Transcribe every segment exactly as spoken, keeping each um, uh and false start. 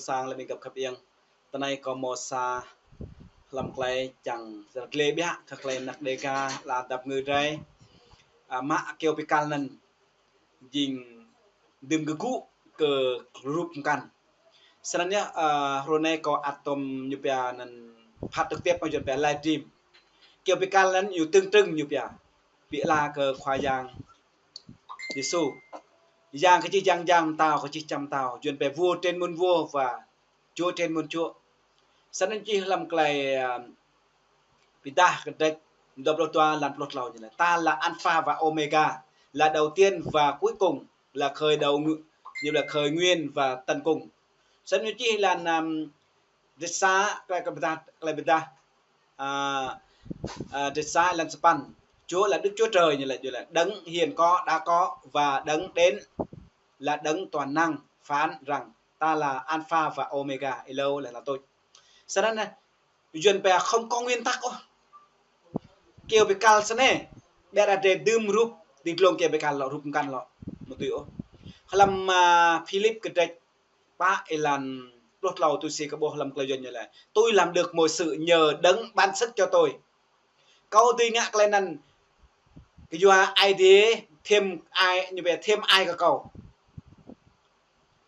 Sang lĕ ƀing găp khăp iăng. Tơ anai kâo hmâo sa hlăm klei čang ră lĕ biă kơ klei anăk Dega la dăp ngư drei. A, mă kơyâo bi kal anŭn jing dưm gơgŭ kơ rup mkăn. Snăn yơh, a, hrơi anai kâo ăt tơm ñu pia anŭn phát trực tiếp mơ̆ng Yuăn pia livestream. Kơyâo bi kal anŭn ñu trưng trưng ñu pia. Bi ala kơ Khua Yang Yêsu. Yang kơ čih Yang Yang, Mtao kơ čih Čang Mtao, Yuăn pia Vua trên muôn vua và Chúa trên muôn Chúa. Snăn čih hlăm klei, a, Pơdah kơdrêč dua pluh dua, lan pluh klâo ñu laĭ: Ta là Alpha và Omega, là đầu tiên và cuối cùng, là khởi đầu, ñu laĭ khởi nguyên và tận cùng. Snăn ñu čih lan, ăm, kơdrêč sa, klei, klei pơdah, klei pơdah, a, a, kơdrêč sa lan sapăn: Chúa là Đức Chúa Trời, ñu laĭ, ñu laĭ Đấng hiện có, đã có và Đấng đến, là Đấng toàn năng, phán rằng: Ta là Alpha và Omega, êlâo laĭ hla tuč. Snăn anai, Yuăn pia không có nguyên tắc ôh. Kơyâo bi kal snei, ƀiădah drei dưm rup, ti glông kơyâo bi kal lŏ, rup mkăn lŏ, mơ̆ tui ôh. Hlăm, a, Philip kơdrêč pă, êlan pluh klâo tui si kâo ƀuh hlăm klei Yuăn ñu laĭ: Tôi làm được mọi sự nhờ Đấng ban sức cho tôi. Kâo dưi ngă klei anăn kyua Aê Diê thêm ai, ñu pia thêm ai kơ kâo.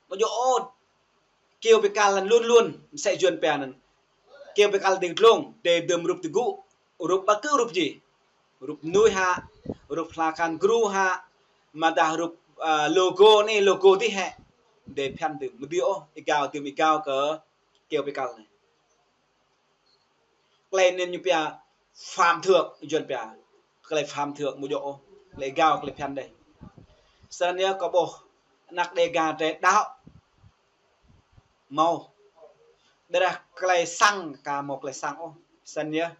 Mơ̆ djơ̆ ôh, kơyâo bi kal anŭn luôn luôn, msĕ Yuăn pia anŭn. Kơyâo bi kal ti glông, drei dưm rup ti gŭ, rup ƀă kơ rup jih. Rup mnuih hă, rup hla khan gru hă, mơ̆ dah rup, a, logo anai, logo adih hĕ. Drei phiăn dưm, mơ̆ dưi ôh, êgao dưm êgao kơ kơyâo bi kal anai. Klei anŭn ñu pia phàm thượng, Yuăn pia. Klei phàm thượng mơ̆ djơ̆ ôh, klei êgao, klei phiăn đei. Snăn yơh kâo ƀuh anăk Dega drei đaŏ hmâo. Ƀiădah klei sang ka hmâo klei sang ôh. Snăn yơh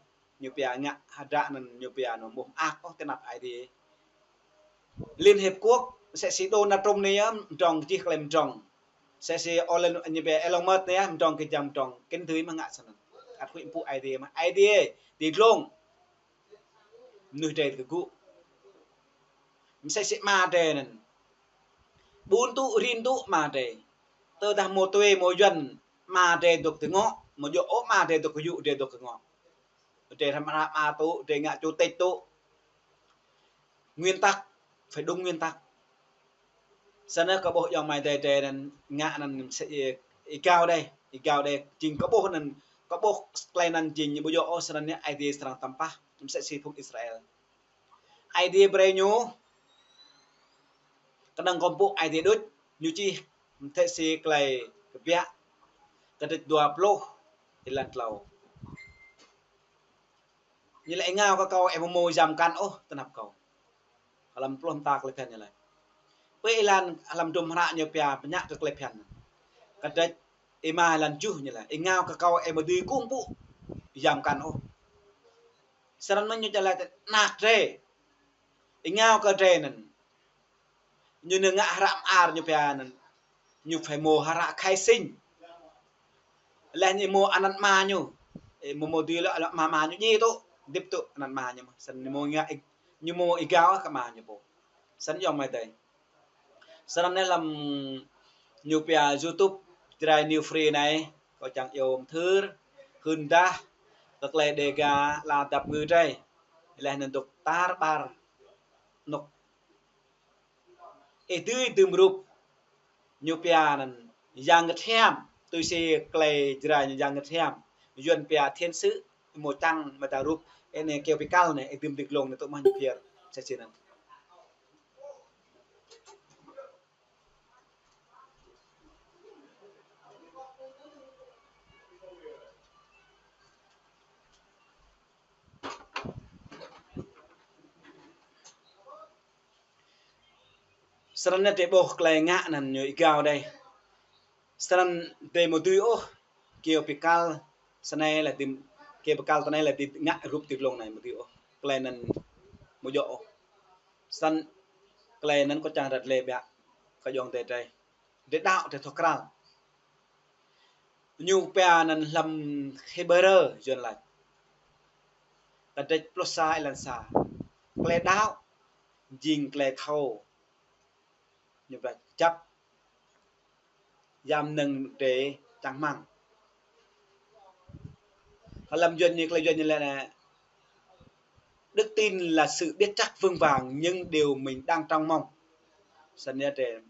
ñu pia ngă hơdră anŭn ñu pia anŭn ƀu mơak ôh ti anăp Aê Diê. Liên Hiệp Quốc, msĕ si Donald Trump anai yơh, mdrŏng kơ čih klei mdrŏng. Msĕ si Elon, ñu pia Elon Musk anai yơh, mdrŏng kơ jang mdrŏng. Kĭn dưi mơ̆ ngă snăn. Ăt huĭ mpŭ Aê Diê mơ̆. Aê Diê, ti glông. Mnuih drei gơgŭ. Msĕ si ama drei anŭn. Ƀun tŭ, rin tŭ ama drei. Tơdah hmâo tue, hmâo Yuăn, ama drei dŏ tơ ngŏ. Mơ̆ djơ̆ ôh ama drei dŏ kơ yŭ, drei dŏ kơ ngŏ. Drei hrăm hră ama tŭ, drei ngă chủ tịch tŭ. Nguyên tắc, phải đúng nguyên tắc. Snăn kâo ƀuh ayŏng amai adơi drei anŭn ngă anŭn msĕ êgao đei, êgao đei. Jing kâo ƀuh anŭn, kâo ƀuh klei anŭn jing ñu ƀu djơ̆ ôh, snăn anai Aê Diê srăng tăm pah, msĕ si phung Israel. Aê Diê brei ñu, kơnơ̆ng kâo ƀuh Aê Diê đôč, ñu čih mơ̆ tĕ si klei Kbiă, kơdrêč dua pluh, êlan klâo. Ñu laĭ: Ih ngao kơ kâo, ih ƀu hmâo yam mkăn ôh ti anăp kâo. Hlăm pluh mta klei phiăn ñu laĭ. Pơ êlan hlăm hdruôm hră ñu pia pơñă kơ klei phiăn. Kơdrêč êma êlan tơjuh ñu laĭ: Ih ngao kơ kâo, ih ƀu dưi kơkuh pơpŭ yam mkăn ôh. Snăn mơ̆ ñu čang laĭ tơ anăk drei. Ih ngao kơ drei anŭn. Ñu nao ngă hră mơar ñu pia anŭn. Ñu phải hmâo hră khai sinh. Laih ñu hmâo anăn ama ñu. Ơ, hmâo, hmâo dưi lŏ, lŏ ama, ama ñu djai tŭ, hơdip tŭ anăn ama ñu mơ̆. Snăn ñu hmâo ngă, ñu hmâo êgao kơ ama ñu pô. Snăn ayŏng amai adơi. Snăn anai hlăm ñu pia YouTube Jrai New Free anai, kâo čang iâu mơthưr, hưn dah, kơ klei Dega la dăp ngư drei. Laih anŭn dŏ tar ƀar anŏ. Ih dưi dưm rup ñu pia anŭn Yang Bơngăt Hiam, tui si klei Jrai ñu Yang Bơngăt Hiam. Yuăn pia thiên sứ, hmâo čang mơta rup, ơ, anai kơyâo bi kal anai, ih dưm ti glông anai tŭ mơ̆ ñu phiơr, sa čin anŭn. Snăn anai drei ƀuh klei ngă anŭn ñu êgao đei. Snăn drei ƀu dưi ôh, kơyâo bi kal, snei laĭ dưm, kơyâo bi kal tơ anai laĭ dưm ngă rup ti glông anai ƀu dưi ôh. Klei anŭn ƀu djơ̆ ôh. Snăn klei anŭn kâo čang ră lĕ biă kơ ayŏng adơi drei. Drei đaŏ drei thâo krăn. Ñu pia anŭn hlăm Hêbrơ Yuăn laĭ. Kơdrêč pluh sa êlan sa. Klei đaŏ jing klei thâo. Ñu pia kơjăp yam mơnơ̆ng drei čang rơmang. Hlăm Yuan ñu, tơlơi Yuan ñu laĭ anai: Đức tin là sự biết chắc vững vàng những điều mình đang trông mong. Snăn yơh, drei,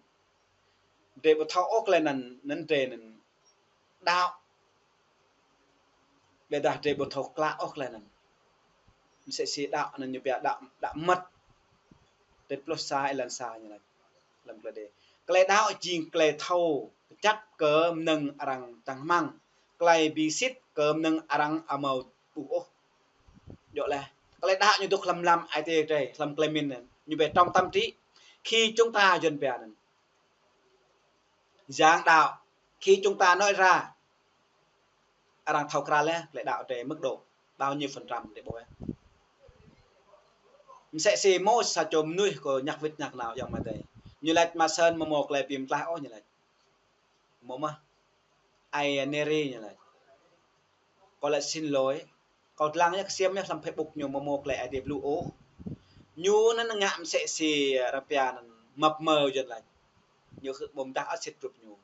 drei ƀu thâo ôh tơlơi anăn, anăn drei anăn đaŏ. Ƀiădah drei ƀu thâo klă ôh tơlơi anăn. Msĕ si đaŏ anăn ñu pia đaŏ, đaŏ mơmŏt. Tơl pluh sa, êlan sa ñu laĭ. Hlăm tơlơi đe. Tơlơi đaŏ jing tơlơi thâo kơjăp kơ mơnơ̆ng arăng čang rơmang, tơlơi bi sĭt kơ mơnơ̆ng arăng amâo ƀuh ôh. Djơ̆ laih. Tơlơi đaŏ ñu dŏ hlăm, hlăm ai tiê drei, hlăm tơlơi mĭn anăn. Ñu ƀơi trong tâm trí. Khi chúng ta, Yuan pia anăn, Giảng đạo, khi chúng ta nói ra, arăng thâo krăn laih tơlơi đaŏ drei, mức độ bao nhiêu phần trăm drei ƀuh. Msĕ si mơ̆ sa čô mơnuih kâo ñăk wĭt ñăk nao ayŏng amai adơi. Ñu laĭ: Mơ̆ snăn amâo mâo tơlơi bi mtlaih ôh, ñu laĭ. Mâo mơ̆? Ai Neri, ñu laĭ. Kâo laĭ: Xin lỗi. Kâo dlăng yơh, ksiêm yơh hlăm Facebook ñu, amâo mâo tơlơi Aê Diê blŭ ôh. Ñu anăn ngă msĕ si arăng pia anăn măp mơ, Yuan laĭ. Ñu khư ƀuh mdah ăt sĭt rup ñu.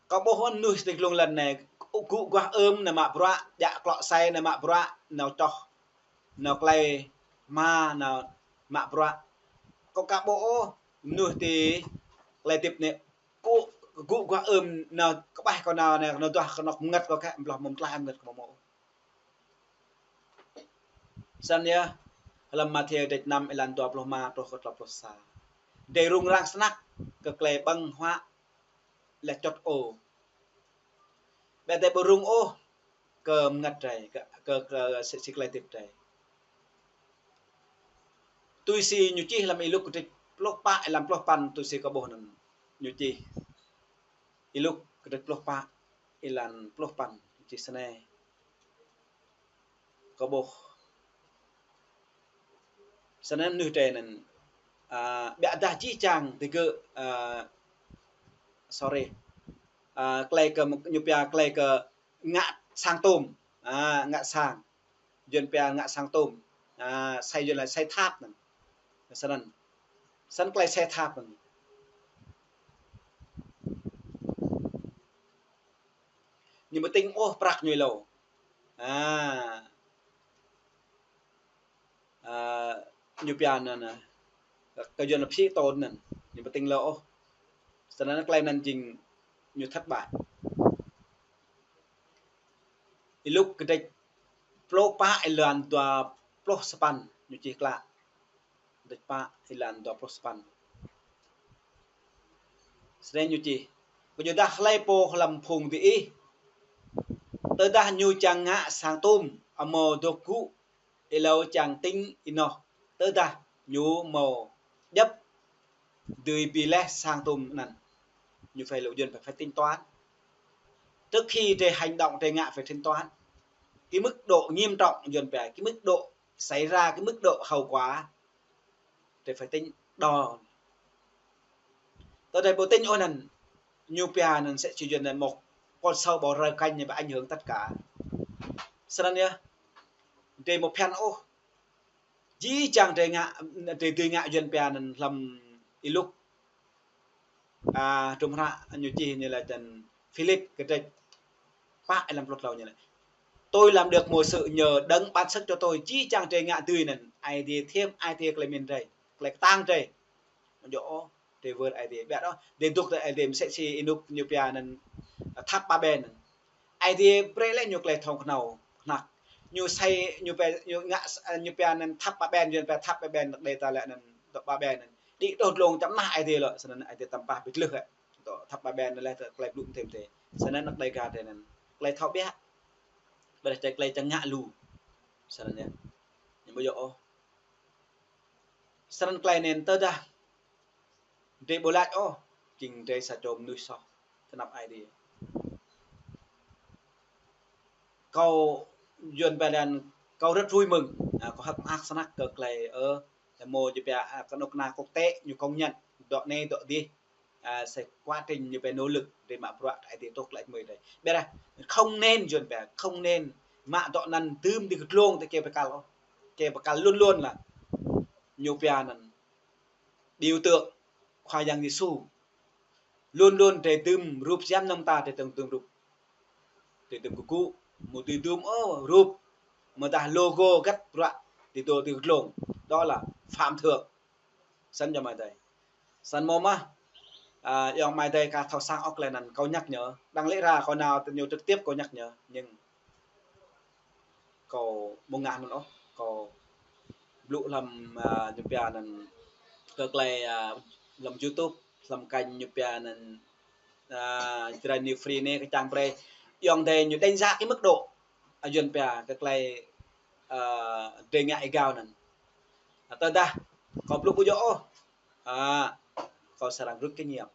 Kâo ƀuh mơnuih ti glông lăn anai, gŭ guah ưm nao mă bruă, djă klŏ asei nao mă bruă, nao čoh, nao klei hma nao mă bruă. Kâo ka ƀuh ôh mơnuih ti tơlơi hơdip anai gŭ, gŭ guah ưm nao kơƀah kâo nao, nao, nao duah kơ anŏ mơngăt kâo kĕ, ƀlŏh mơ̆ng tlaih mơngăt kâo mâo mơ̆. Snăn yơh, hlăm Mathiơ kdrêč năm êlan dua pluh rơma truh kơ tlâo pluh sa. Drei rŭng răng snăk kơ tơlơi ƀơ̆ng huă lĕ čŏt ô. Ƀiădah drei ƀu rŭng ôh kơ mơngăt drei, kơ, kơ, kơ si, si tơlơi hơdip drei. Tui si ñu čih hlăm Y-Luk kdrêč pluh pă êlan pluh păn, tui si kâo ƀuh anăn ñu čih. Y-Luk kdrêč pluh pă êlan pluh păn, ñu čih snei. Kâo ƀuh. Snăn mơnuih drei anăn, a, ƀiădah jih jang digơ̆, a, sorry. A, tơlơi kơ ñu pia tơlơi kơ ngă sang tôm. A, ngă sang. Yuan pia ngă sang tôm. A, xây, Yuan laĭ xây tháp anăn. Snăn. Snăn tơlơi xây tháp anăn. Ñu ƀu tĭng ôh prăk ñu êlâo. A. A, ñu pia anăn, a, kơ Yuan laĭ phí tôn anăn. Ñu ƀu tĭng êlâo ôh. Snăn tơlơi anăn jing ñu thất bại. Y-Luk kdrêč pluh pă êlan dua pluh sapăn ñu čih klă. Kdrêč pă êlan dua pluh sapăn. Snei ñu čih: Kơyuadah hlei pô hlăm phung diih, tơdah ñu čang ngă sang tôm, amâo dôk gŭ êlâo čang tĭng ênoh, tơdah ñu mâo djăp dưi bi leh sang tôm anăn. Ñu phải, lŏ Yuan phải, phải tính toán. Trước khi drei hành động, drei ngă phải tính toán. Cái mức độ nghiêm trọng, Yuan phải, cái mức độ xảy ra, cái mức độ hậu quả, drei phải tính đo. Tơdah ƀu tĭng ôh anăn, ñu pia anăn msĕ si Yuan anăn một con sâu bò rơi canh, nó bị ảnh hưởng tất cả. Snăn yơh, drei amâo phiăn ôh. Jih jang drei ngă, drei dưi ngă, Yuan pia anăn hlăm Y-Luk, a, hdruôm hră ñu čih ñu laĭ tơ Philip kdrêč pă êlan pluh tlâo ñu laĭ: Tôi làm được mọi sự nhờ Đấng ban sức cho tôi. Jih jang drei ngă dưi anăn Aê Diê thiêm, Aê Diê tơlơi mĭn drei, tơlơi ktang drei. Amâo djŏ ôh drei wơr Aê Diê. Ƀiădah drei dôk tơ Aê Diê msĕ si Y-Luk ñu pia anăn, a, tháp Babel anăn. Aê Diê brei leh ñu tơlơi thâo khnâo, hnăk. Ñu xây, ñu pia, ñu ngă, ñu pia anăn tháp Babel, Yuan pia tháp Babel, anăp đei ta lĕ anăn, dŏ Babel anăn. Đĭ dŏ dlông čăm nah Aê Diê lŏ, snăn Aê Diê tăm pah bi tlưh hĕ. Dŏ tháp Babel anăn leh tơ tơlơi blŭ mơ̆ng tơdơi. Snăn anăp đei gah drei anăn. Tơlơi thâo ƀiă. Ƀiădah tơlơi čang ngă lu. Snăn yơh. Ñu amâo djŏ ôh. Snăn tơlơi anăn tơdah drei ƀu lač ôh, jing drei sa čô mnuih soh tơ anăp Aê Diê. Kâo Yuan pia anăn, kâo rất vui mừng, a, kâo hơ̆k mơak snăk kơ tơlơi, ơ, tơlơi mâo ñu pia, a, kơ anôk anăn quốc tế ñu công nhận, dŏ anei dŏ adih, a, sau quá trình ñu pia nỗ lực drei mă bruă Aê Diê tŭ klă mơi drei. Ƀiădah không nên, Yuan pia, không nên mă dŏ anăn dưm dưi kơ dlông tơ kơ bi kal ôh. Kơ bi kal luôn luôn là ñu pia anăn biểu tượng Khua Yang Yêsu. Luôn luôn drei dưm rup siam nong ta, drei dưm rup. Drei dưm kơkuh, mơ̆ drei dưm ôh rup, mơ̆ dah logo găt bruă, drei dŏ drei glông. Đó là phạm thượng. Săn yơh amai adơi. Săn mơ̆ mah, à, yơh amai adơi ka thâo săng ôh tơlơi anŭn, kâo nhắc nhở. Đang lĕ ra kâo nao tơ ñu trực tiếp kâo nhắc nhở. Nhưng kâo ƀu ngă anŭn ôh, kâo blŭ hlăm, à, ñu pia anŭn kơ tơlơi, à, hlăm YouTube, hlăm kênh ñu pia anŭn, à, Jrai New Free anai kơ čang brơi. Yơh adơi ñu đánh giá cái mức độ, à, yuan pia kơ tơlơi, à, drei ngă êgao anŭn. À, tơdah kâo blŭ ƀu djơ̆ ôh, à, kâo srăng rút kinh nghiệm.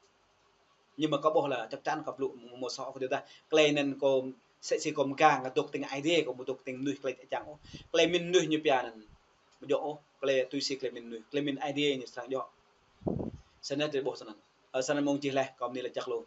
Nhưng mà kâo ƀuh là chắc chắn kâo blŭ mơ̆ mơ̆ soh kơ tơdah. Tơlơi anŭn kâo sĕ si kâo mơgang, kâo dŏ tơring Aê Diê, kâo ƀu dŏ tơring mơnuih tơlơi čang ôh. Tơlơi mĭn mơnuih ñu pia anŭn ƀu djơ̆ ôh, tơlơi tui si tơlơi mĭn mơnuih, tơlơi mĭn Aê Diê ñu srăng djơ̆. Săn anai drei ƀuh săn anŭn. Ơ, săn anŭn mơ̆ng čih laih, kâo mơ̆ng anai laĭ čăk lu.